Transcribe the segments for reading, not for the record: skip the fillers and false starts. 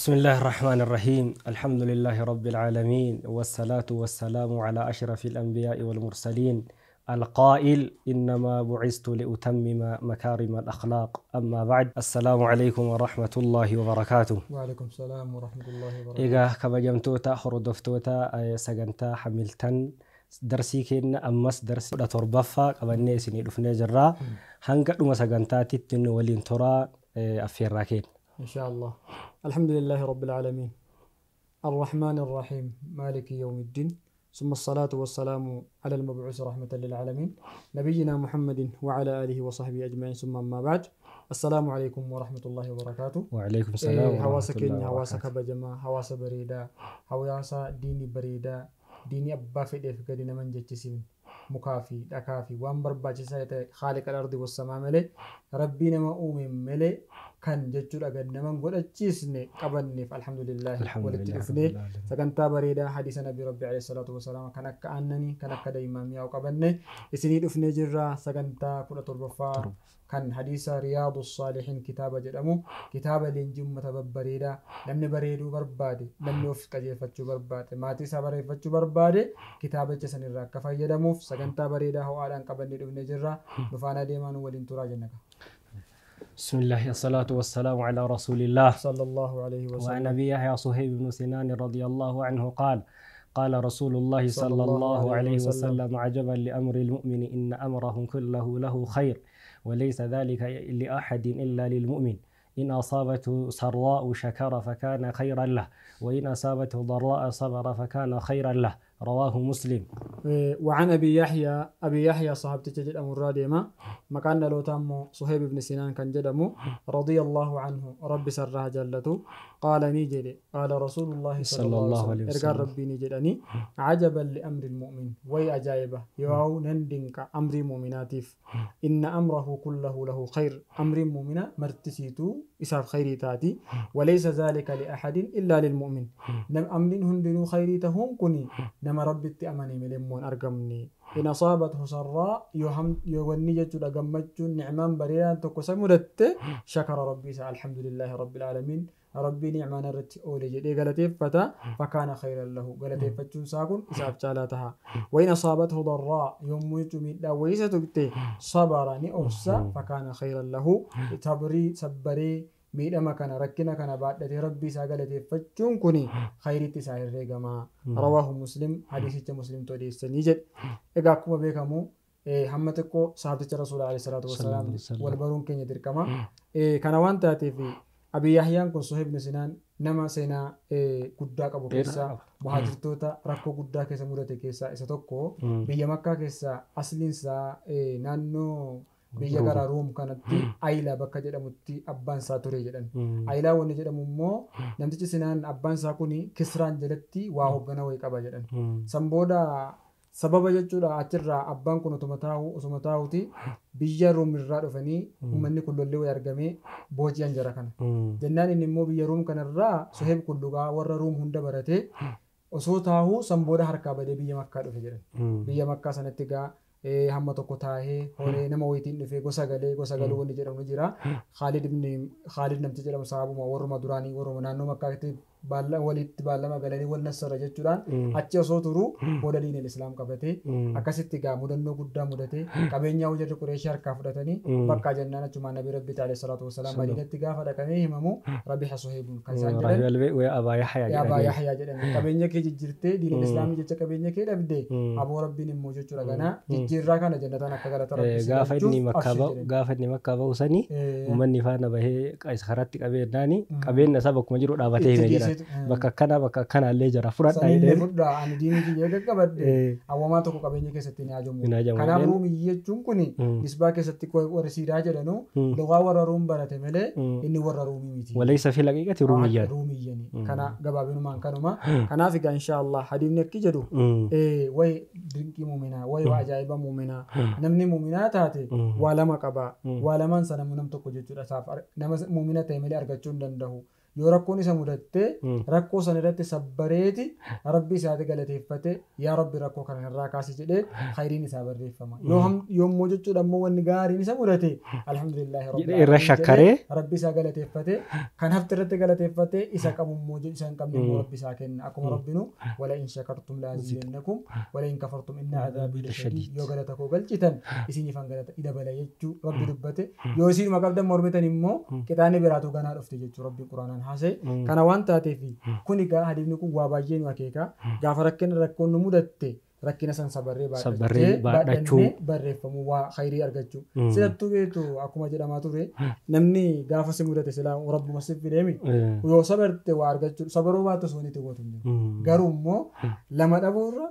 بسم الله الرحمن الرحيم. الحمد لله رب العالمين، والصلاة والسلام على أشرف الأنبياء والمرسلين القائل إنما بعثت لأتمم مكارم الأخلاق. أما بعد، السلام عليكم ورحمة الله وبركاته. وعليكم السلام ورحمة الله وبركاته. Egaa kabajamtoota hordoftoota sagantaa Hamiltan, darsii keenya ammas darsii 17ffaa qabannee isinii dhufnee jirra. Hanga dhuma sagantaatitti nu waliin turaa affeerraa keenya. إن شاء الله. الحمد لله رب العالمين الرحمن الرحيم مالك يوم الدين، ثم الصلاة والسلام على المبعوث رحمة للعالمين نبينا محمد وعلى آله وصحبه أجمعين، ثم أما بعد، السلام عليكم ورحمة الله وبركاته. وعليكم السلام ورحمة hawaasa الله keenya hawaasa وبركاته. Kabajamaa, hawaasa bareedaa, hawaasa diinii bareedaa, diinii abbaa fedheef gadi naman jechisiin mukaa fi dhakaa fi waan barbaachisaa ta'e خالق الأرض والسماء malee, rabbii nama uume malee kan jechuudha gad naman godhachiisne qabanneef alhamdulillahi. الحمد Walitti لله dhufnee رب العالمين. Sagantaa bareedaa hadiisa nabii rabbi عليه الصلاة والسلام kan akka aannanii kan akka daa'imaa mi'aawu qabanne isinii dhufnee jirra. Sagantaa 17ffaa kan hadiisa Riyaadu Saalihiin kitaaba jedhamu, kitaaba leenjii uummata babbareedaa, namni bareeduu barbaade, namni of qajeelfachuu barbaade, maatii isaa bareeffachuu barbaade kitaabicha sanirraa akka fayyadamuuf sagantaa bareedaa ho'aadhaan qabannee dhufnee jirra. Nu faana deemaa, nu waliin turaa jenna. بسم الله الصلاة والسلام على رسول الله. صلى الله عليه وعن وسلم. أبي يحيى صهيب بن سنان رضي الله عنه قال: قال رسول الله صلى الله عليه وسلم: عجبا لأمر المؤمن، إن أمره كله له خير، وليس ذلك لأحد إلا للمؤمن. إن أصابته سراء شكر فكان خيرا له، وإن أصابته ضراء صبر فكان خيرا له. رواه مسلم. وعن أبي يحيى، أبي يحيى صحابتي jedhamu irraa deema. Maqaan dhalootaa immoo Suhayb ibn Sinaan kan jedhamu، رضي الله عنه, rabbi sarraa jaallatu, قال ni jedhe، قال رسول الله صلى صلى الله الله عليه عليه وسلم, ergaan وسلم. rabbii ni jedhani: عجبا لأمر المؤمن, way ajaa'iba yoo nan dinqa amrii mu'minaatiif, إن أمره كله له خير, amriin mu'mina martisiituu isaaf khayrii taati, وليس ذلك لأحد إلا للمؤمن, amriin hundinuu khayrii tahuun kuni nama rabbitti amane malee immoo hin argamne. إن أصابته سراء, yoo wanni jechuudha gammachuun nicmaan bareedaan tokko isa mudatte, شكر, rabbii isaa الحمد لله رب العالمين, rabbii nicmaan irratti oole jedhee galateeffata, فكان خيرا له, galateeffachuun isaa kun isaaf caalaa taha. وإن أصابته ضراء, yommuu jechuu miidhaa wayisa tuqte, صبر, ni obsa, فكان خيرا له, sabrii sabbaree miidhama kana rakkina kana baadhatee rabbii isaa galateeffachuun kun khayritti isaa herreegamaa. رواه مسلم, hadiisicha muslimtu odeessanii jedhe. Egaa akkuma beekamu hamma xiqqoo sahabticha rasuula عليه الصلاة والسلام صلى الله عليه وسلم. Wal baruun keenya dirqama. Kana waan taateef Abii Yahyaan kun Suhayb ibn Sinaan nama seenaa guddaa qabu Dheeraa keessaa qaba. Muhaajirtoota rakkoo guddaa keessa mudate keessaa isa tokko. Biyya Makkaa keessaa asliin isaa naannoo biyya gara Ruum kanatti Ayilaa bakka jedhamutti abbaan isaa ture jedhan. Ayilaa wanni jedhamu immoo namtichi Sinaan abbaan isaa kun Kisraan jalatti waa hoggana wayii qaba jedhan. San booda sababa jechuudha achirraa abbaan kun osuma taa'uuti biyya Ruum irraa dhufanii uummanni kun lolli wayii argamee booji'an jara kana. Jennaan inni immoo biyya Ruum kanarraa Suheeb kun dhugaa warra Ruum hunda baratee osoo taa'uu san booda harkaa badee biyya Makkaa dhufe jedhan. Biyya Makkaa sanatti gaa hamma tokko taa'ee horee nama wayitiin dhufee gosa galee, gosa galuu wanni jedhamu jira. Khaalid ibn Khaalid namti jedhamu sahabuma warruma duraanii warruma naannoo Makkaatti walitti baallama galanii wal nassara jechuudhaan achi osoo turuu booda diineel islaam qabatee akkasitti gaa mudannoo guddaa mudatee qabeenyaa hojii Qureeshii harkaa fudhatanii bakka jennaan achumaan nabi rabbi عليه الصلاة والسلام Madiinatti gaafa dhaqamee himamu ربح صهيب kan isaan jedhan. Way Abaa Yaxyaa Yaa Abaa jedhanii. Yaxyaa jedhanii qabeenya kee jijjiirtee diineel islaamii jecha qabeenya kee dhabde, aboo rabbiin immoo jechuudha ganaa jijjiirraa kana jannataan akka galata rabbi si Gaafa inni galchuuf makkaa abshir ba'u jedhani. Gaafa inni makkaa ba'u sanii uummanni faana bahee isa karatti qabeenyaani qabeenya isaa bakkuma jiru dhaabatee Itti hime jedhan. dhiiseetu. Bakka akkanaa bakka akkanaa illee jira fudhadhaa Sanillee jedheen. Fudhaa, ani diinii kiyya qaqqabadhe awwamaa tokko qabeenya keessatti ni hajamu. Hin hajamu Kanaaf jedheen. Ruumii jechuun kun nisbaa keessatti warri siidaa jedhanu lugaa warra Ruum barate malee inni warra Ruumii miti. وليس في الحقيقة روميا. Ruumiyyani. Kana gabaabinumaan kanuma. Kanaaf egaa insha Allah hadiifni akki jedhu way dinqii muuminaa, way waa ajaa'iba muuminaa, namni muuminaa taate waa lama qaba. Waa lamaan sana nam tokko jechuudha isaaf nama muumina ta'e malee argachuu hin danda'u. Yoo rakkoon isa mudatte rakkoo sana irratti sabbareeti rabbi isaati galateeffate yaa rabbi rakkoo kana irraa kaasi jedhee khayriin isaa barreeffama. Yoo immoo jechuudha immoo wanni gaariin isa mudate alhamdulillahi rabbil Irra shakkaree rabbi isaa galateeffate kan hafte irratti galateeffate isa qabu immoo isa hin qabne immoo rabbi isaa kenna. Akkuma rabbinu wala in shakartum la azidannakum wala in kafartum inna adaabii lashadiid yoo galata koo galchitan isiniifan galata dabala jechuu rabbi dubbate. Yoo isinuma qabdan mormitan immoo qixaanni biraatu ganaa dhufte jechuu rabbi quraanaan haasa'e. Kana waan taateef kun egaa hadiisni kun waa baay'ee nu akeeka. Gaafa rakkina rakkoon nu mudatte rakkina san sabarree baadhachuu barreeffamuu waa khayrii argachuu. Silattuu beektu akkuma jedhamaa ture namni gaafa si mudate silaa rabbuma si fideemi yoo sabarte waa argachuu sabaruu baattu sun itti gootu hin jiru. Garuu immoo lama dhabuurra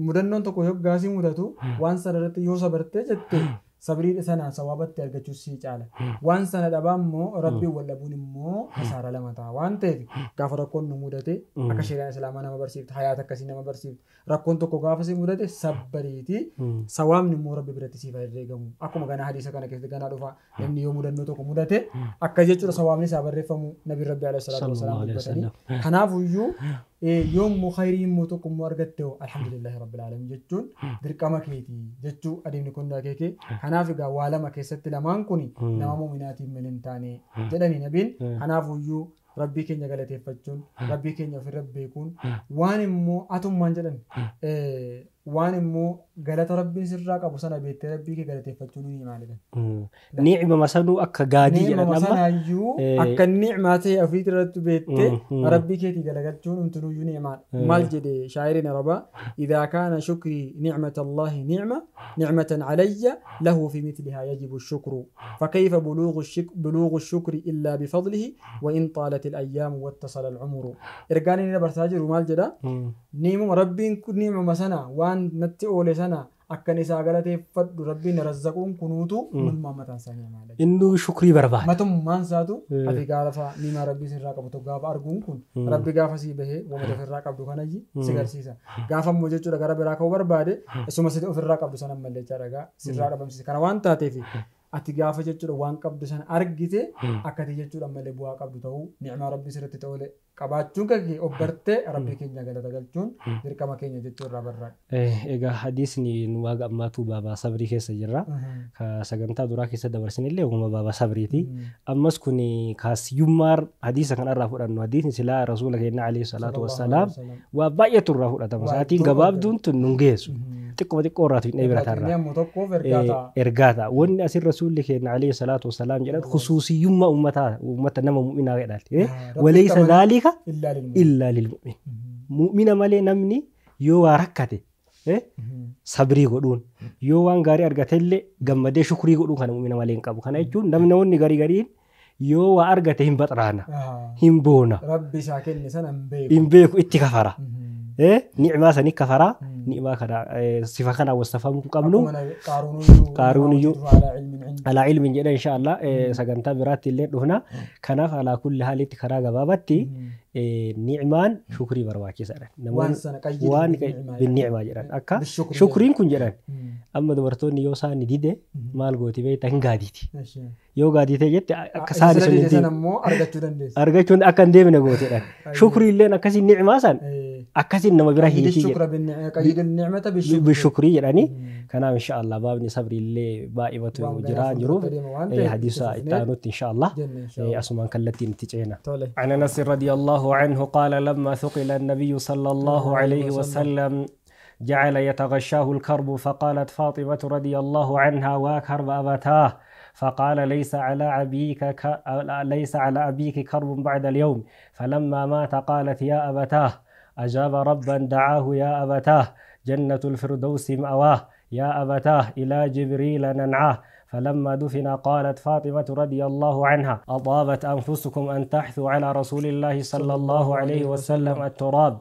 mudannoon tokko yoo gaasii mudatu waan sana irratti yoo sabartee jette sabrii sanaan sawaabatti argachuu si caala. Waan sana dhabaa immoo rabbiin wal dhabuun immoo kasaara lama ta'a waan ta'eef gaafa rakkoon nu mudate akka shari'aan islaamaa nama barsiifte hayaata akkasii nama barsiifte rakkoon tokko gaafa si mudate sabbariiti sawaabni immoo rabbi biratti siif herreegamu. Akkuma ganaa hadiisa kana keessatti ganaa dhufa namni yoo mudannoo tokko mudate akka jechuudha sawaabni isaa barreeffamu nabi rabbi alayhi salaatu wasalaam dubbatanii. Kanaafuyyuu yoo immoo khayrii immoo tokko immoo argatte alhamdulillahi rabbil alamin jechuun dirqama keetii jechuu adeemni kun akeeke. Kanaaf egaa waa lama keessatti lamaan kun nama mu'minaatiin malee hin taane jedhanii nabiin. Kanaafuyyuu rabbii keenya galateeffachuun rabbii keenya ofirra beekuun waan immoo atummaan jedhan waan immoo galata rabbiin sirraa qabu sana beektee rabbii kee galateeffachuun ni maalidha. Ni'ima sanuu akka gaadii jedhan amma. Sanaayyuu akka ni'maa ta'e ofii irratti beektee rabbii keetii galagalchuun hundinuyyuu ni'maadha. Maal jedhe shaayiriin Arabaa idhaa kaana shukrii ni'mata Allaahi ni'ma ni'matan alayya lahu fi mithlihaa yajibu shukru fakayfa buluugu shukri illaa bifadlihi wa in xaalat al-ayyaamu wattasala al-umru. Ergaan inni dabarsaa jiru maal jedha? Ni'muma rabbiin ni'muma sana waan natti oole sana akkan isaa galateeffadhu rabbiin razzaquun kunuutu nummaa mataan isaa ni'maadha. Innuu shukrii barbaada. Matummaan isaatu ati gaafa ni'maa rabbii sirraa qabu tokko gaafa arguun kun rabbi gaafa sii bahee wamata ofirraa qabdu kanayyi si garsiisa. Gaafa immoo jechuudha gara biraa ka'uu barbaade isuma si ofirraa qabdu sana mallee jechaadha gaa sirraa dhabamsiisa. Kana waan taateef ati gaafa jechuudha waan qabdu sana argite akkati jechuudha malee bu'aa qabdu ta'uu ni'maa rabbii sirratti ta'uule qabaachuun kee obbartee rabbii keenya galata galchuun dirqama keenya jechuu irraa barraadha. Egaa hadiisni nu waaqa ammaatu baabaa sabrii keessa jirra. Ka sagantaa duraa keessa dabarsinillee uuma baabaa sabriiti. Ammas kun kaasiyyummaa hadiisa kanarraa fudhannu hadiisni silaa rasuula keenya alayhi salaatu wassalaam waa baay'eetu irraa fudhatama. Sa'aatiin gabaabduun tun nun geessu. Xiqquma xiqqoo irraatu hin biratarraa. Ergaa ta'a. Wanni asirra rasuulli keenya alayhi salaatu wassalaam jedhan khusuusiyyummaa uummata nama mu'minaa jedhan. Walaysa dhaalika illaa lilmu'min. Mu'mina malee namni yoo waa rakkate sabrii godhuun yoo waan gaarii argatellee gammadee shukrii godhuun kana mu'mina malee hin qabu. Kana jechuun namni garii gariin yoo waa argate hin baxraana hin boona. Rabbi isaa kenne sana hin beeku. Hin beeku itti kafara. Ni'maa sanii kafaraa ni'maa kana sifa kana wasafamuu qabnu. Qaaruuniyyuu alaa ilmin jedha insha Allah sagantaa biraatti illee dhufna. Kanaaf alaa kulli haalitti karaa gabaabatti ni'maan shukrii barbaachisaadha. Waan binni'maa jedhan akka shukriin kun jedhan amma dubartoonni yoo isaan dide maal gooti beektaa hin gaadiiti. Yoo gaaditee jette akka isaan sun hin deemne argachuun akka hin deemne gooteedha. Shukrii illeen akkasiin ni'maa san akkasiin nama bira hiitii jedha. Bishukrii jedhanii kanaaf insha Allah baabni sabri illee baay'ifatu jira jiruuf hadiisa itti aanutti insha Allah asumaan kallattiin itti ceena. عن أنس رضي الله عنه قال لما ثقل النبي صلى الله عليه وسلم جعل يتغشاه الكرب فقالت فاطمة رضي الله عنها وكرب أبتاه فقال ليس على أبيك كرب بعد اليوم فلما مات قالت يا أبتاه أجاب ربا دعاه يا أبتاه جنة الفردوس مأواه يا أبتاه إلى جبريل ننعاه فلما دفن قالت فاطمة رضي الله عنها أطابت أنفسكم أن تحثوا على رسول الله صلى الله عليه وسلم التراب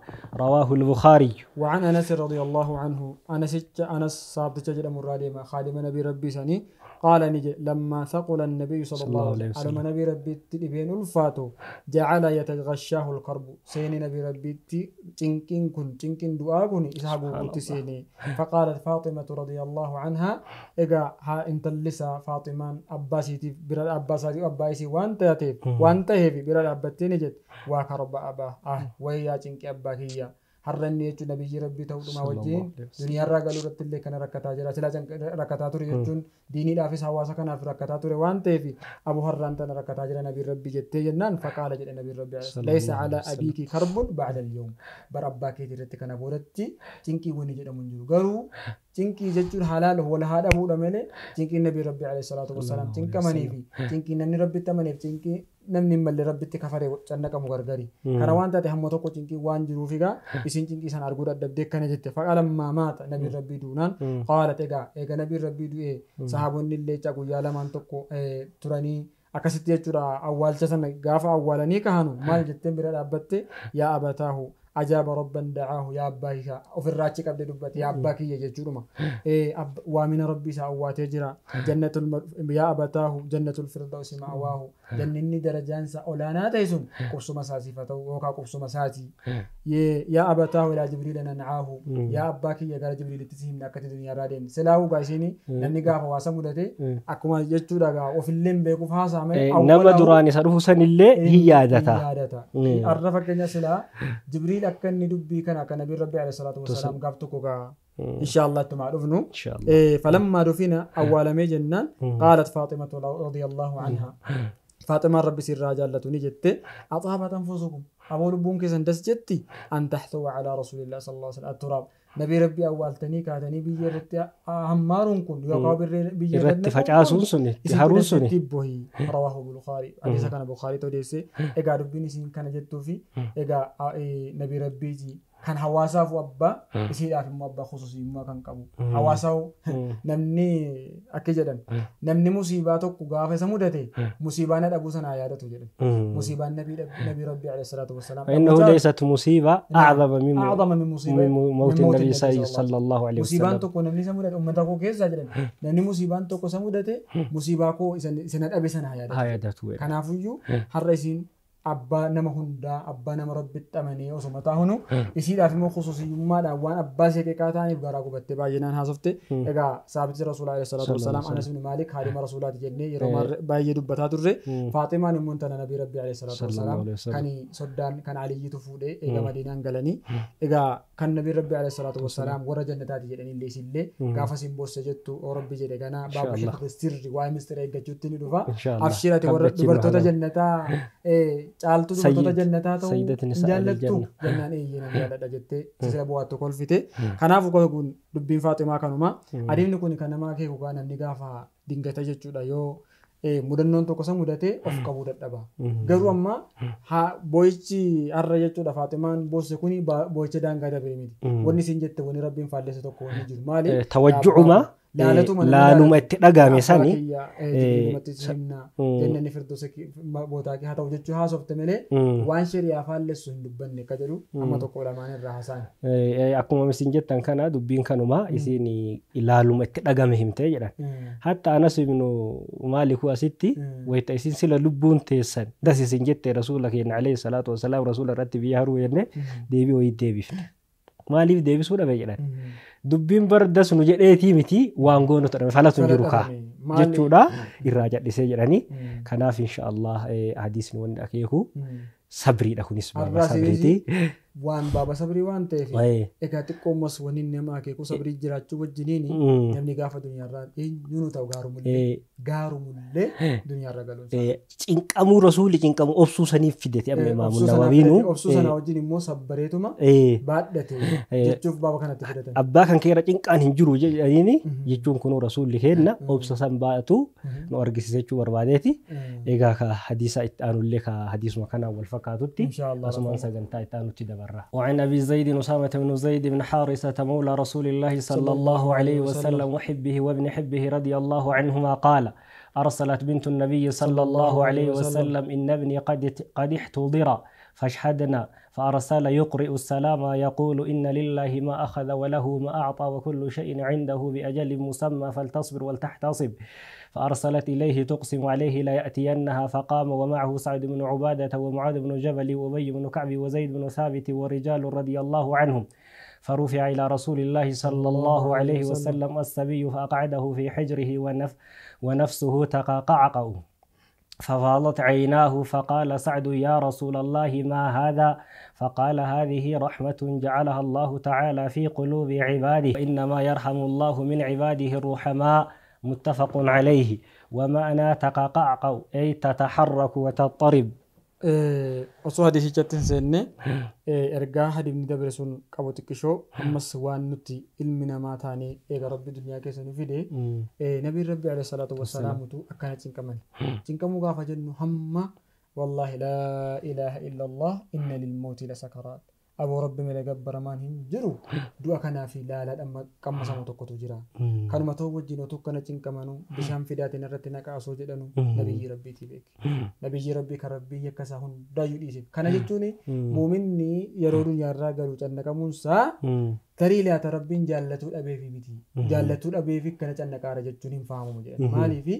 رواه البخاري. وعن أنس رضي الله عنه أنس صاحب تجد مرادما خادم نبي ربي سني قال نجي لما ثقل النبي صلى الله عليه وسلم نبي ربي تبين الفاتو جعل يتغشاه الكرب سيني نبي ربي تنكين كن تنكين دعاء كن إسحاق سيني فقالت فاطمة رضي الله عنها إجا ها انت اللي Isaa Faaximaan abbaa isiitiif bira abbaa isaatii abbaa isii waan taateef waan ta'eef bira dhaabbattee ni jette waa karba abbaa ah wayyaa cinqii abbaa kiyya har'a inni jechuun nabiyyi rabbii ta'uudhumaa wajjin duniyaarraa galuu irratti illee kana rakkataa jira silaa rakkataa ture jechuun diiniidhaafis hawaasa kanaaf rakkataa ture waan ta'eef abu har'aan tana rakkataa jira nabiin rabbii jettee jennaan faqaala jedhe nabiin rabbii laysa ala abiiki karbun ba'da al-yawm bara abbaa keetii irratti kana boodatti cinqii wani jedhamu hin jiru garuu cinqii jechuun halaal wal haa dhabuudha malee cinqiin nabii rabbii alayhi salaatu wassalaam cinqamanii fi cinqii namni rabbitti amaneef cinqii namni hin malle rabbitti kafaree cannaqamu gargari. Kana waan taate hamma tokko cinqii waan jiruuf egaa isin cinqii sana arguu dadhabdee akkana jette faqalammaa maata nabiin rabbii duunaan qaalat egaa eega nabiin rabbii du'ee sahaabonni illee guyyaa lamaan tokko turanii akkasitti jechuudha awwaalcha sana gaafa awwaalanii kahanu maal jetteen bira dhaabbatte yaa abataahu ajaaba rabban da'aahu yaa abbaa isaa ofirraa achi qabdee dubbate yaa abbaa kiyya jechuudhuma waamina rabbii isaa awwaatee jira jannatul yaa abataahu jannatul firdausi ma'awaahu janninni darajaan isaa olaanaa ta'e sun qubsuma isaatiif haa ta'u yookaan qubsuma isaati yaa abataahu ilaa jibriila nan'aahu yaa abbaa kiyya gara jibriilitti si himna akkati duniyaarraa deemne silaahuu gaa isiin namni gaafa waasa mudate akkuma jechuudha gaa ofillee beekuuf haasa'ame nama duraan isa dhufu sanillee hin yaadata. Har'a fakkeenya silaa jibriil akka inni dubbii kana akka nabiin rabbi alayhi salaatu wasalaam gaaf tokko gaa insha Allah ittuma dhufnu falammaa dufina awwaalamee jennaan qaalat faaximatu radiyallahu anha faaximaan rabbi sirraa jaallatu ni jette axaabat anfusukum aboo lubbuun keessan das jetti an taxtuwa calaa rasuulillah sallallahu alaihi wasallam atturaab nabii rabbii awwaaltanii kaatanii biyya irratti hammaaruun kun yookaan biyya irratti facaasuun sun itti haruun sun bohi rawaahu Bukhari hadiisa kana Bukhari odeesse egaa dubbiin isin kana jettuu fi egaa nabii rabbiiti kan hawaasaaf abbaa isiidhaaf immoo abbaa khusuusummaa kan qabu hawaasaaf namni akka jedhan namni musiibaa tokko gaafa isa mudate musiibaa na dhabuu sanaa yaadatu jedhan musiibaan nabii rabbii alayhi salaatu wassalaam فإنه ليست مصيبة أعظم من مصيبة موت النبي صلى الله عليه وسلم musiibaan tokko namni isa mudate uummata koo keessa jedhan namni musiibaan tokko isa mudate musiibaa koo isa na dhabe sanaa yaadatu kanaafuyyuu har'a isiin abbaa nama hundaa abbaa nama rabbitti amanee osoo mataa hunu isiidhaaf immoo khusuusiyyummaadhaan waan abbaa ishee qeeqaa ta'aniif garaa gubattee baay'inaan haasofte egaa saabiti rasuulaa alayhi salaatu wassalaam Anas ibn Maalik haadhima rasuulaati jennee yeroo baay'ee dubbataa turre Faaximaan immoo intala nabii rabbii alayhi salaatu wassalaam kan soddaan kan Aliyyitu fuudhee eega Madiinaan galanii egaa kan nabii rabbii alayhi salaatu wassalaam warra jannataati jedhanii illee isillee gaafa isin boosse jettu oo rabbi jedhe ganaa baaba sirri waa'ee mistira eeggachuutti ni dhufa abshirate warra dubartoota jannataa caaltuu dubartoota jannataa ta'uu jaallattu jennaan eeyyee nan jaalladha jettee sisira bu'aattu kolfite. Kanaafuu kun dubbiin Faaximaa kanuma. Adeemni kun kan nama akeeku gaa namni gaafa dingata jechuudha yoo mudannoon tokko isa mudatee of qabuu dadhaba. Garuu amma boo'ichi har'a jechuudha Faaximaan boosse kuni boo'icha daangaa dabre miti. Wanni isin jette wanni rabbiin faallesse tokko wanni jiru maali? Tawajju'uma laaluma itti dhagahame sani jennani firdoosa bootaa haa ta'u jechuu haasofte malee waan shari'aa faallessu hin dubbanne akka jedhu amma tokko lamaan irraa haasa'an. Akkuma isin jettan kana dubbiin kanuma isin ilaaluma itti dhagame himtee jedhan. Hatta Anas ibnu Maaliku asitti wayita isin sila lubbuun teessan das isin jette rasuula keenya alayhi salaatu wasalaam rasuula irratti biyya haruu jenne deebii wayii deebifne. Maaliif deebisuu dhabe jedhan. Dubbiin bardas nu jedheetii miti waan goonu ta'e falatu jiru kaa jechuudha irraa jal'isee jedhanii. Kanaaf insha Allah hadiisni wanni akeeku sabriidha kunis baaba sabriiti. Waan baaba sabrii waan ta'eef egaa xiqqoommas wanni nama akeeku sabrii jiraachuu wajjiniin namni gaafa duniyaarraa eenyuun ta'u gaarumullee duniyaarra galuun. Cinqamuu rasuulli cinqamuu obsuu saniif fidete amma Imaamu Nawawiinu. Obsuu sana wajjin immoo sabbareetuma baadhate jechuuf baaba kanatti fidatan. Abbaa kan keera cinqaan hin jiru jedhaniini jechuun kunuu rasuulli kenna obsa san baatu nu argisiisa jechuu barbaadeeti. Egaa ka hadiisa itti aanullee ka hadiisuma kanaan wal fakkaatutti asumaan sagantaa itti aanutti dabarra. وعن أبي زيد أسامة بن زيد بن حارثة مولى رسول الله صلى الله عليه وسلم وحبه وابن حبه رضي الله عنهما قال أرسلت بنت النبي صلى الله عليه وسلم إن ابني قد احتضر فاشهدنا فأرسل يقرئ السلام يقول إن لله ما أخذ وله ما أعطى وكل شيء عنده بأجل مسمى فلتصبر ولتحتصب فأرسلت إليه تقسم عليه لا يأتينها فقام ومعه سعد بن عبادة ومعاذ بن جبل وأبي بن كعب وزيد بن ثابت ورجال رضي الله عنهم فرفع إلى رسول الله صلى الله عليه وسلم الصبي فأقعده في حجره ونفسه تقعقع ففاضت عيناه، فقال سعد: يا رسول الله ما هذا؟ فقال: هذه رحمة جعلها الله تعالى في قلوب عباده، إنما يرحم الله من عباده الرحماء. متفق عليه. ومعنى تقعقع أي تتحرك وتضطرب. Osoo hadiisichatti hin seenne ergaa hadiisni dabre sun qabu xiqqishoo ammas waan nuti ilmi namaa taanee eega rabbi duniyaa keessa nu fide nabiin rabbi alayhi salaatu wassalaamutu akkana cinqaman. Cinqamuu gaafa jennu hamma wallaahi laa ilaaha illallah inna lilmawti la sakaraat. Aboo rabbi malee gabbaramaan hin jiru du'a kanaa fi laalaa qammasamu tokkotu jira. Kanuma ta'u wajjin otoo kana cinqamanuu bishaan fidaatiin irratti naqaa osoo jedhanu nabiyyi rabbiitii beeke. Nabiyyi rabbii kan rabbii yakka isaa hundaayyuu dhiise. Kana jechuun muuminni yeroo duniyaarraa galu cannaqamuunsaa tarii laata rabbiin jaallatuu dhabeefi miti. Jaallatuu dhabeefi kana cannaqaara jechuun hin faamamu jedhan. Maaliifi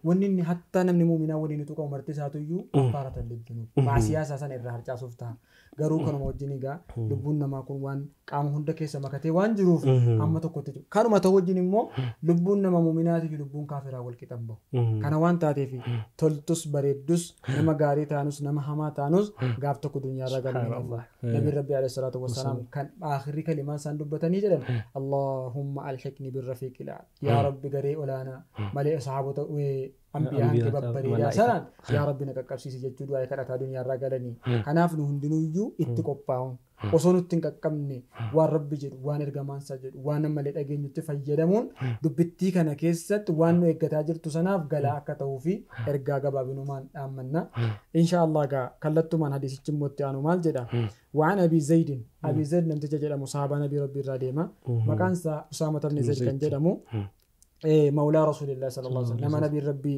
wanni inni hattaa namni muuminaa waliin utuu qabu marti isaatuyyuu kafaaratan liddunu. Maasiyaa isaa sana irraa harcaasuuf ta'a. Garuu kanuma wajjin egaa lubbuun namaa kun waan qaama hunda keessa makatee waan jiruuf amma tokkotti jiru. Kanuma ta'u wajjin immoo lubbuun nama muuminaatii fi lubbuun kaafiraa wal qixan bahu. Kana waan taateef toltus bareeddus nama gaarii taanus nama hamaa taanus gaaf tokko duniyaarraa galuu. Nabiin Rabbi alayhi salaatu wassalaam kan aakhirri kalimaa isaan dubbatanii jedhan Allahumma alhiqni birrafiiqil a'laa. Yaa Rabbi garee olaanaa malee sahaabota ambiyaan kee babbareedaa sanaan yaa Rabbi na qaqqabsiisi jechuu du'aa kadhataa duniyaarraa galanii. Kanaaf nu hundinuyyuu itti qophaa'uun osoo nutti hin qaqqabne waan Rabbi jedhu waan ergamaan isaa jedhu waan malee dhageenyutti fayyadamuun dubbittii kana keessatti waan nu eeggataa jirtu sanaaf galaa akka ta'uu fi ergaa gabaabinumaan dhaammanna. Insha Allah gaa kallattumaan hadiisichi immoo itti aanu maal jedha? Waan Abi Zaydin Abi Zayd namticha jedhamu sahaabaa Nabii Rabbii irraa deema. Maqaan isaa Usaama ibn Zayd kan jedhamu مولى رسول الله صلى الله عليه وسلم لما نبي ربي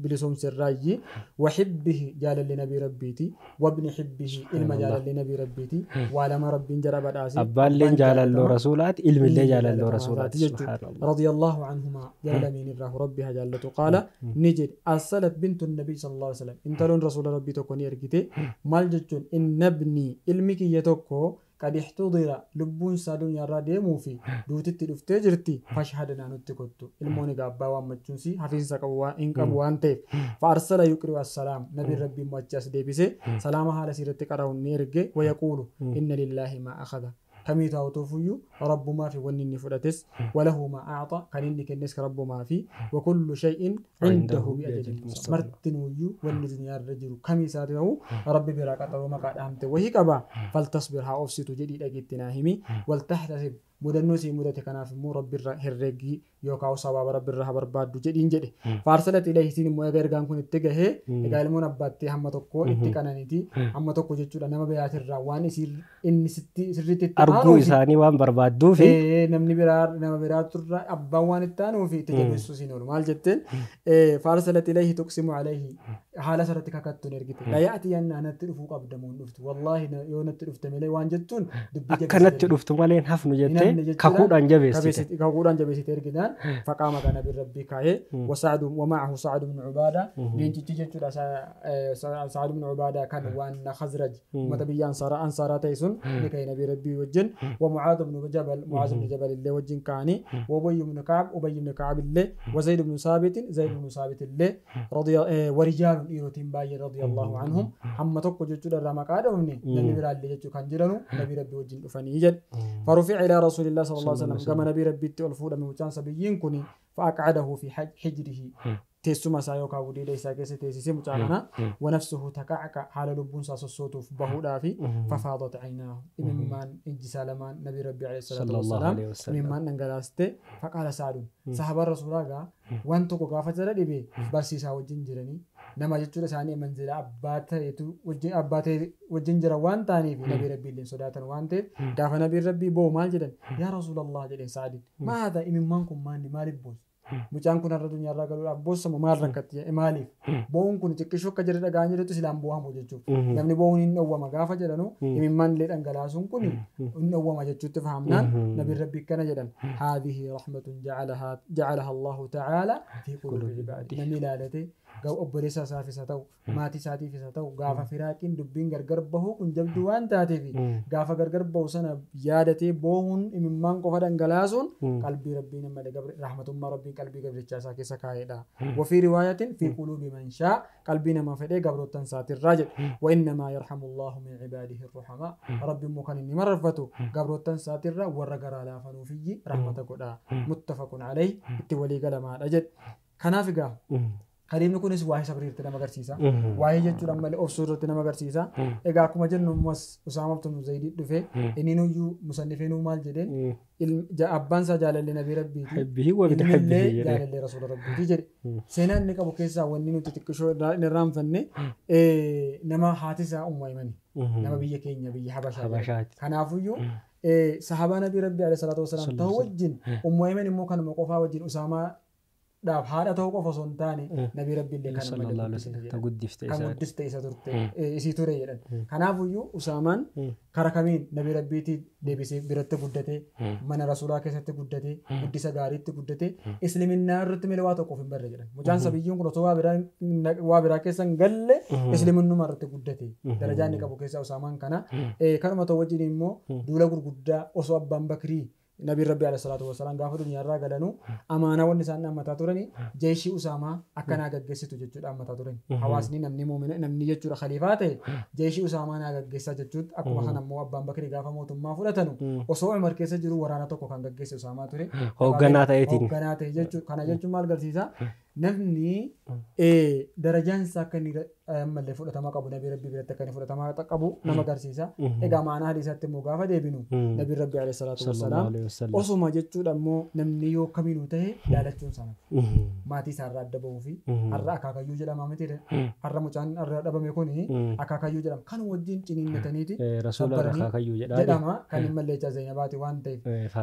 بلسوم سراي وحبه جال لنبي ربيتي وابن حبه علم جال لنبي ربيتي ولما ربي جرب داسي أبالين جال له رسولات علم اللي جال له رسولات سبحان الله رضي الله عنهما جل من الراه ربها جالته قال نجد أرسلت بنت النبي صلى الله عليه وسلم انت لون رسول ربي تكون يركتي مال جتون إن ابني علمك يتوكو قد احتضر لبون سادون يرى ديمو في دوتي دفتي جرتي فاشهدنا نتكتو الموني غابا وامچونسي حفيظ قوا ان قبو انت فارسل يقرئ السلام نبي ربي موجس ديبسه سلام حال سيرت قراو نيرجه ويقول ان لله ما اخذ كميتا وتوفيو رب ما في ونني فدتس وله ما اعطى كنني كنس رب ما في وكل شيء عنده باجل مرتنويو ونزنيا الرجل كميسا تو ربي برا قطرو ما قدامت وهي قبا فلتصبر ها اوفسيتو جدي دغتنا همي ولتحتسب مدنو سي مدته كناف مو ربي هرغي يوكاو سبب ربي رها بربادو جدين جدي فارسلت اليه سين مو غيرغان كون اتغه اغالمون اباتي هم tokko itti qananiti amma tokko jechuudha nama biyaatirraa waan isir inni sitti sirriitti arguu isaanii waan barbaaduu fi namni biraa nama biraaturraa abbaan waan itti aanuu fi itti jabeessuu siin oolu maal jetteen faarsalat ilayhi tuqsimu alayhi haala sarratti kakattuun ergite la yaati yanna natti dhufuu qabdamuun dhuftu wallaahi yoo natti dhufte malee waan jettuun dubbii jabeessite akkanatti dhuftu malee hafnu jette kakuudhaan jabeessite kakuudhaan jabeessite erginaan faqaama kana birrabbii kaa'ee wasaadu wamaahu Sa'ad ibn Ubaada leencichi jechuudha Sa'ad ibn Ubaada kan waan Khazraj ummata biyya Ansaaraa ta'e sun ni ka'e nabii rabbii wajjin wa Mu'aadh ibn Jabal Mu'aaz ibn Jabal illee wajjin ka'anii wa Ubay ibn Ka'ab Ubay ibn Ka'ab illee wa Zayd ibn Saabit Zayd ibn Saabit illee wa rijaalun dhiirotiin baay'ee radiyallahu anhum hamma tokko jechuudha irraa maqaa dhoofne namni biraallee jechuu kan jiranu nabii rabbii wajjin dhufanii jedhe farufi'a ilaa rasuulillah sallallahu alaihi wasallam gama nabii rabbiitti ol fuudhame mucaan sabiyyiin kuni فأقعده في حجره تسمى سايوكا وديدا إسا كيسة تيسيسي مجانا ونفسه تكعك حال لبون ساس الصوت بهودا في ففاضت عيناه إممان إنجي سالمان نبي ربي عليه الصلاة والسلام إممان ننقلاستي فقال سعد صحابة الرسول الله وانتو قافة ردبي برسي ساو جنجرني نما جتشورة ساني منزل أبات وجنجر وان تاني في نبي ربي اللي صداتا وان تي دافع نبي ربي بو مال جدا يا رسول الله جل سعد ما هذا إممانكم ماني مالي بوز Mucaan kun har'a addunyaarraa galuudhaaf boossama maal rakkatti maaliif? Boo'uun kun xiqqishoo akka jedhe dhagaan jedhutti silaan boo'amu jechuudha. Namni boo'uun hin dhowwama gaafa jedhanu imimmaan illee dhangalaasuun kun hin dhowwama jechuutti fahamnaan nabiin rabbi akkana jedhan. Haadhihi rahmatun ja'alaha Allahu ta'ala fi quluubi ibaadi. Namni ilaalate obboleessa isaafis haa ta'u maatii isaatiifis haa ta'u gaafa firaaqiin dubbiin gargar bahuu kun jabduu waan taateef gaafa gargar bahu sana yaadatee boo'uun imimmaan qofa dhangalaasuun qalbii rabbiin malee rahmatummaa rabbiin qalbii gabrichaa isaa keessa kaa'edha. Wafii riwaayatiin fi quluubi man shaa qalbii nama fedhee gabroottan isaatirraa jedhe. Wa innamaa yarhamu Allahu min ibaadihi ruhamaa. Rabbi immoo kan inni mararfatu gabroottan isaatirraa warra garaa laafanuufiyyi rahmata godha. Muttafaqun alayhi itti walii galamaadha jedhe. Kanaaf egaa Hadiisni kunis waa'ee sabrii irratti nama agarsiisa. Waa'ee jechuudha malee obsuu irratti nama agarsiisa. Egaa akkuma jennu ammas Usaama ibn Zayd dhufe inni nuyyuu musannifeenuu maal jedheen abbaan isaa jaalallee nabii rabbiiti. Inni jaalallee rasuula rabbiiti jedhe. Seenaa inni qabu keessaa wanni nuti xiqqishoo hin irraanfanne nama haati isaa Ummu Aymani. Nama biyya keenya biyya Habashaa. Kanaafuyyuu sahaabaa nabii rabbii alayhi salaatu wasalaam ta'uu wajjin Ummu Ayman immoo kanuma qofaa wajjin Usaamaa dhaaf haadha ta'uu qofa osoo hin taane nabii rabbi illee kan guddifte isa turte isii ture jedhan. Kanaafuyyuu Usaamaan kara kamiin nabii rabbiitii deebisee biratti guddate mana rasuulaa keessatti guddate guddisa gaariitti guddate isliminnaa irratti malee waa tokkoof hin barre jedhan. Mucaan sabiyyiin kun osoo waa biraa keessa hin galle isliminnuma irratti guddate darajaa inni qabu keessaa Usaamaan kana. Kanuma ta'u wajjin immoo duula gurguddaa osoo abbaan Bakrii Nabiin Rabbi alayhi salaatu wasalaam gaafa duniyaarraa galanuu amaanaa wanni isaan dhaammataa turani jeeshii Usaamaa akkanaa gaggeessitu jechuudha dhaammataa turani. Hawaasni namni muumina namni jechuudha khaliifaa ta'e jeeshii Usaamaa naa gaggeessaa jechuudha. Akkuma kana immoo abbaan Bakrii gaafa mootummaa fudhatanu osoo Umar keessa jiru waraana tokko kan gaggeesse Usaamaa ture. Hoogganaa ta'eetiin. Hoogganaa ta'e jechuudha. Kana jechuun maal agarsiisa? Namni darajaan isaa akka inni ammallee fudhatama qabu nabii rabbii biratti akka inni fudhatama qabu nama agarsiisa. Egaa maanaa hadiisaatti immoo gaafa deebinu nabiin rabbi alayhi salaatu wasalaam osuma jechuudha immoo namni yoo kamiinuu ta'e jaalachuun sana maatii isaarraa adda bahuu fi har'a akaakayyuu jedhama miti har'a mucaan har'a dhabame kuni akaakayyuu jedhama kan wajjin ciniinnataniiti jedhama kan hin malleechaa Zaynabaati waan ta'eef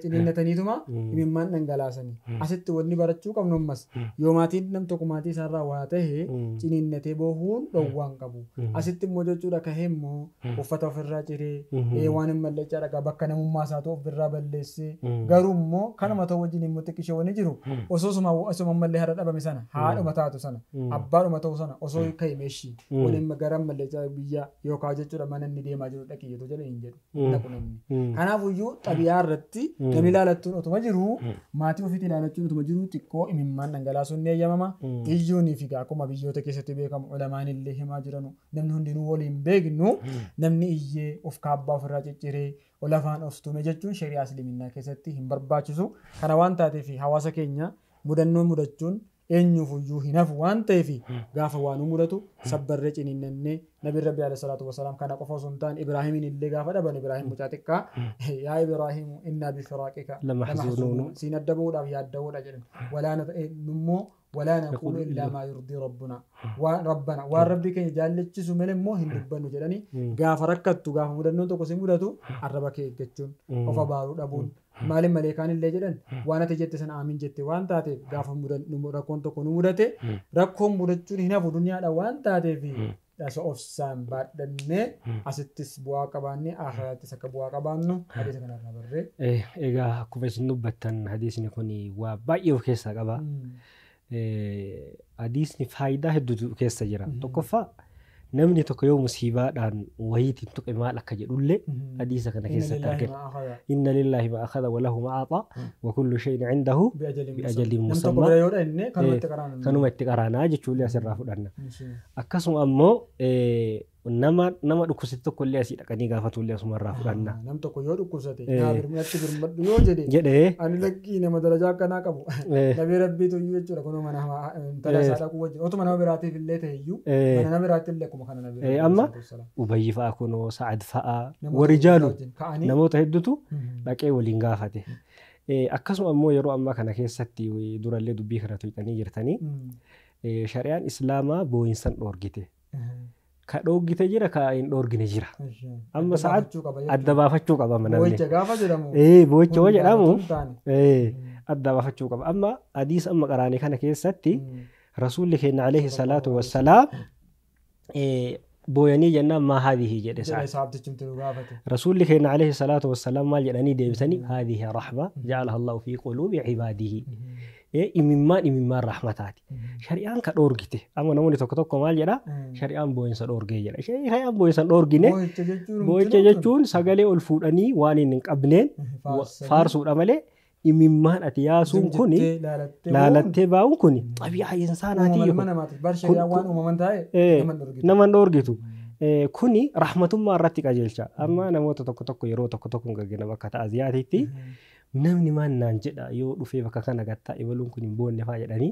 ciniinnataniituma imimmaan dhangalaasanii asitti wanni barachuu qabnu ammas yoo maatiin nam tokko maatii isaarraa waa ta'e ciniinnatee boohuun dhowwaan qabu. Asitti immoo jechuudha kahee immoo uffata ofirraa ciree waan hin malleechaa dhagaa bakka namummaa isaatu ofirraa balleessee garuu immoo kanuma ta'u wajjin immoo xiqqishee wanni jiru osoo osuma mallee har'a dhabame sana haadhuma taatu sana abbaadhuma ta'u sana osoo ka'e meeshii waliin gara malleechaa biyya yookaan jechuudha mana inni deemaa jiru dhaqi jedhu jedhe hin jedhu dhaqu namni. Kanaafuyyuu xabiyaa irratti namni ilaalattuun otuma jiru maatii ofiitti ilaalachuun otuma jiru xiqqoo imimmaan dhangalaasuun ni eeyyamama. Iyyuunii fi akkuma biyyoota keessatti beekamu ulamaan illee himaa jiranu namni hundinuu waliin beeknu namni iyyee of kaabbaa ofirraa cicciree olafaan of tume jechuun shari'aa isliminnaa keessatti hin barbaachisu. Kana waan taateef hawaasa keenya mudannoo mudachuun eenyuufuyyuu hin hafu waan ta'eef gaafa waan mudatu sabbarree ciniinnannee nabiin rabbi alayhi salaatu wasalaam kana qofa osoo hin taane Ibraahimiin illee gaafa dhaban Ibraahim mucaa xiqqaa yaa Ibraahimu innaa bifiraaqika lamahzuunuun siin adda bahuudhaaf yaadda'uudha jedhan walaa nummoo ولا نقول إلا ما يرضي ربنا وربنا وربي كان جالتشي ملي مو هندبنو جدني غاف ركتو غاف مدنو تو كسي مدتو الربا كي جچون اوفا بارو دبون مالي ملائكان اللي جدن وانا تجت سن امين جت وان تاتي غاف مدن ركون تو كونو مدته ركون مدچون هنا دنيا دا وان تاتي في Dhaso obsaan baadhannee asittis bu'aa qabaannee akhirattis akka bu'aa qabaannu hadiisa kanarraa barree. Egaa akkuma isin dubbattan hadiisni kun waa baay'ee of keessaa qaba. Hadiisni faayidaa hedduutu keessa jira. Tokkoffaa namni tokko yoo musiibaadhaan wayiitiin tuqe maal akka jedhullee hadiisa kana keessatti argina. Inna lillahi ma akhadha wa lahu ma a'ta wa kullu shay'in 'indahu bi'ajalin musamma. Kanuma itti qaraanaa jechuullee asirraa fudhanna. Akkasuma ammoo nama dhukkubsate tokko illee asii dhaqanii gaafatullee asumarraa fudhanna. Nam tokko yoo dhukkubsate naa birmatti birmadhu yoo jedhe ani lakkii nama darajaa akkanaa qabu nabii rabbiitu iyyuu jechuudha kunoo mana intala isaa dhaquu wajjin otuma nama biraatiif illee ta'e iyyuu mana nama biraatti illee akkuma kana nabii. Amma Ubayyi fa'a kunoo Sa'ad fa'a warri jaalu namoota hedduutu dhaqee waliin gaafate. Akkasuma ammoo yeroo ammaa kana keessatti durallee dubbii kana tuqxanii jirtanii shari'aan islaamaa boo'insan dhoorgite. Ka dhoorgite jira ka hin dhoorgine jira. Amma sa'aat adda baafachuu qaba namni. Boo'icha gaafa jedhamu. Boo'icha yoo jedhamu adda baafachuu qaba. Amma hadiisa amma qaraane kana keessatti rasuulli keenya alayhi salaatu wassalaam booyanii jennaan maa haadhihi jedhe sa'aat. Rasuulli keenya alayhi salaatu wassalaam maal jedhanii deebisanii haadhihi rahma ja'alaha Allahu fi quluubi cibaadihi. Imimmaan imimmaan rahmataati. Shari'aan ka dhoorgite. Amma namoonni tokko tokko maal jedha? Shari'aan boo'insa dhoorgee jedha. Shari'aan boo'insa dhoorgine boo'icha jechuun sagalee ol fuudhanii waan hin qabneen faarsuudha malee imimmaan ati yaasuun kun laalattee baa'uun kun xabii'aa insaanaati. Nama hin dhoorgitu. Kuni rahmatummaa irratti qajeelcha. Amma namoota tokko tokko yeroo tokko tokko gaggeena bakka ta'aziyaatiitti namni maal naan jedha yoo dhufee bakka kana gattaa ibaluun kun hin boonne faa jedhanii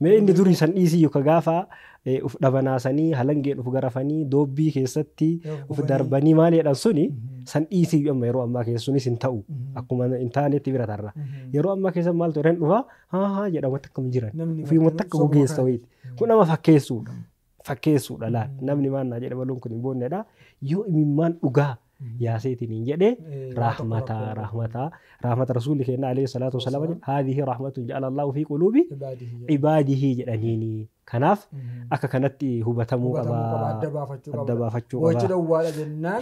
mee inni durii san dhiisii yookaan gaafa uf dhabanaasanii halangeen uf garafanii doobbii keessatti uf darbanii maal jedhan suni san dhiisii amma yeroo ammaa keessa sunis hin ta'u akkuma hin taanetti bira tarra yeroo ammaa keessa maaltu jedhan dhufa haa haa jedhamatti akkam jiran ofiimatti akka gogeessa wayiiti kun nama fakkeessuudha fakkeessuudha laal namni maal naa jedha ibaluun kun hin boonnedha yoo imimmaan dhugaa yaaseetiin hin jedhe rahmata rahmata rahmata rasuulli keenya alayhi salaatu wasalaam haadhihi rahmatun ja'ala Allahu fi quluubi ibaadihi jedhaniini. Kanaaf akka kanatti hubatamuu qaba adda baafachuu qaba. Boo'icha dhowwaadha jennaan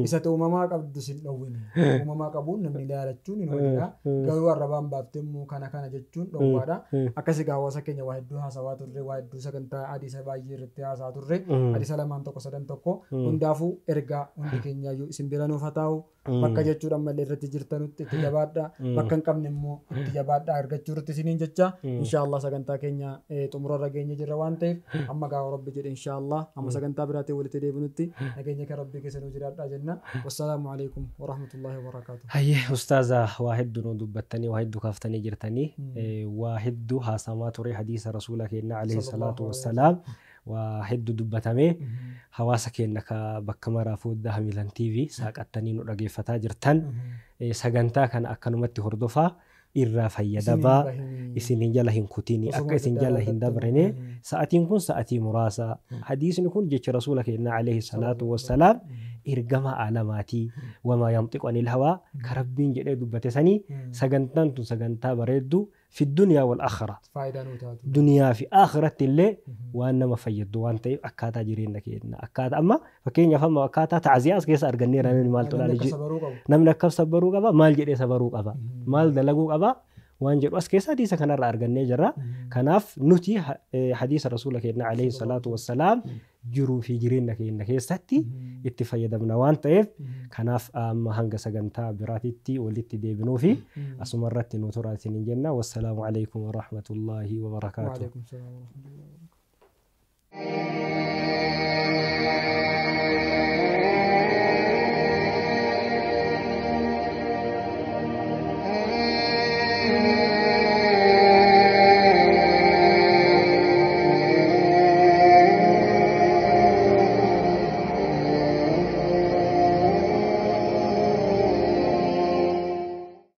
isa uumamaa qabdu sin dhowwine. Uumamaa qabuun namni ilaalachuun hin ooludha. Garuu arrabaan baaftee immoo kana kana jechuun dhowwaadha. Akkasii hawaasa keenya waa hedduu haasawaa turre waa hedduu sagantaa hadiisa baay'ee irratti haasawaa turre hadiisa 2 1 3 1 hundaafuu ergaa hundi keenyaayyuu isin bira nuuf haa taa'u. Bakka jechuudha ammallee irratti jirtanutti itti jabaadha. Bakka hin qabne immoo itti jabaadha argachuu irratti isiniin jecha inshaallah sagantaa keenya xumurarra geenye jirra waan ta'eef amma gaafa rabbi jedhe inshaallah amma sagantaa biraatiin walitti deebinutti nageenya kan rabbii keessa nuu jiraadhaa jenna. Wassalaamu alaikum warahmatullahi wabarakaatuh. Hayyee ustaaza waa hedduu nu dubbattanii waa hedduu kaaftanii jirtanii waa hedduu haasamaa ture hadiisa rasuula keenya alayhi salaatu wassalaam waa hedduu dubbatamee hawaasa keenya ka bakka maraa foddaa Hamilan TV saaqattanii nu dhageeffataa jirtan sagantaa kana akkanumatti hordofaa irraa fayyadamaa isinin jala hin kutini akka isin jala hin dabrine sa'atiin kun sa'atii muraasa hadiisni kun jecha rasuula keenya alayhi salaatu wassalaam ergama alamaatii wamaa yantiqu anil hawaa ka rabbiin jedhee dubbate sanii sagantaan tun sagantaa bareedduu fi dunyaa wal akhira duniyaa fi akhiratti illee waan nama fayyaddu waan ta'eef akkaataa jireenya keenya akkaataa amma fakkeenyaaf amma akkaataa ta'aziyaa as keessa arganneera namni maal tolaa namni akkam sabaruu qaba maal jedhee sabaruu qaba maal dalaguu qaba waan jedhu as keessa hadiisa kanarraa argannee jirra. Kanaaf nuti hadiisa rasuula keenya alayhi salaatu wassalaam jiruu fi jireenya keenya keessatti itti fayyadamna waan ta'eef kanaaf amma hanga sagantaa biraatitti walitti deebinuu fi asuma irratti nu turaa isiniin jenna. Wassalaamu alaikum warahmatullaahi wabarakaatuh. Waalaikum salaam warahmatullahi wabarakaatuh.